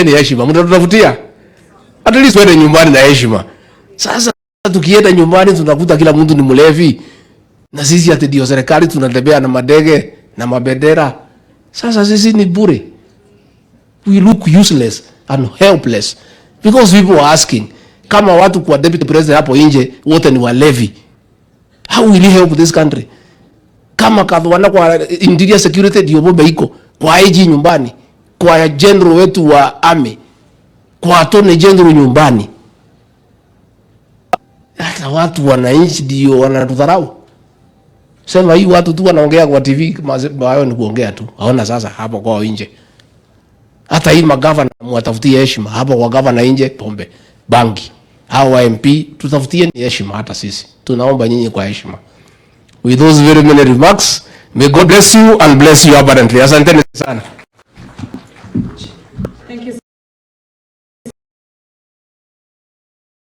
Tutafutieni heshima, mtatutafutia at least twende nyumbani na heshima. Sasa tukienda nyumbani tunakuta kila mtu ni mlevi, na sisi ati ndio serikali tunatembea na madege na mabendera. Sasa sisi ni bure, we look useless and helpless because people are asking, kama watu kwa deputy president hapo nje wote ni walevi, how will you help this country? Kama Kadhwana kwa interior security ndio bombe iko kwa IG nyumbani, kwa general wetu wa army, kwa attorney general nyumbani, hata watu wananchi ndio wanatudharau. Sema hii watu tu wanaongea kwa TV, hayo ni kuongea tu. Haona sasa hapo kwao nje. Hata hii magavana mwatafutie heshima hapo kwa gavana nje, pombe, bangi. Hao wa MP tutafutie heshima hata sisi. Tunaomba nyinyi kwa heshima. With those very many remarks, may God bless you and bless you abundantly. Asanteni sana.